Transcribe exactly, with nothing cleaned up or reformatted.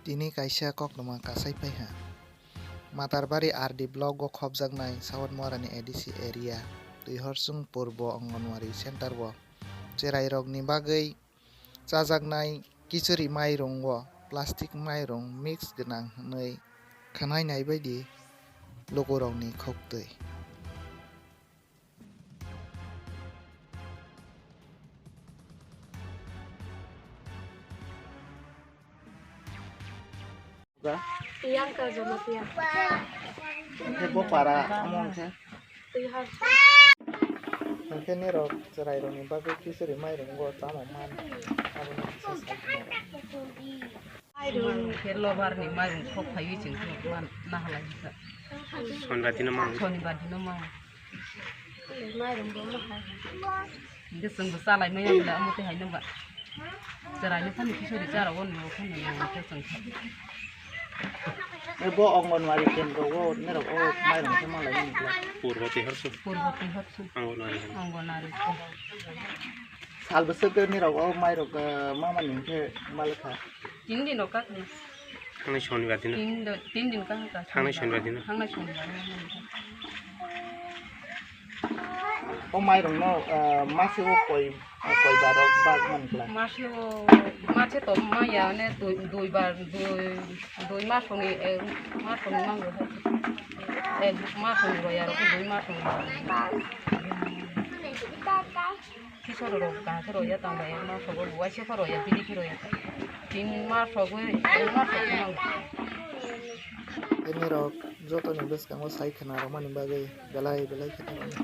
Tini kaisa koktwma kasai phaiha. Matarbari R D block o khopjaknai South Morani A D C area, Twihorsung Purbo Anganwadi center o cherairokni bagwi chajaknai kichori mairung o plastic mairung mix gwnang hwnwi khwnai nai baidi lukurokni khoktwi. Priyanka Jamatia. Hwnkhe bo para omo hwnkhe? Twihorsung. Hwnkhe nirok chwrairokni bagwi kichori mairung bo chamung man, aboni kisa sai khna rw. Mairung khe lobar ni mairung khok phaiwi chwng khe man nahalai kha. Sonbati no mang. Sonbati no mang. Mairung bo ma hai. Hingke chwng bo chalai maya bole amo twi hai no ba. Chwrai no phano kichori chara o no phano nang khe chwng kha. E bo Anganwadi kendro o nirok o mairung khe malai ni kla. Purbo Twihorsung. Purbo Twihorsung. Anganwadi. Anganwadi. Sal bwswk nirok o mairok, eh, mama ni khe malai kha. Tin din o kak ni. Thangnai sonibar dino. Tin do-, tin din kang ka. Thangnai sonibar dino. Thangnai sonibar dino. O mairung no, ah, mase o koi, koi bar o bag man kla? Mase o, mase to maya ne dui, dui bar, dui, dui masoni, eh, masoni mango hai. Eh, masoni roya ro dui masoni. Kisoro rok kaham khe roya tong bai, ma sogo buai se khe roya, bini khe roya. Tin ma sogo, tin ma sogo nang. Bini rok joto ni bwskango sai khna rwmani bagwi belai belai khe tongmani.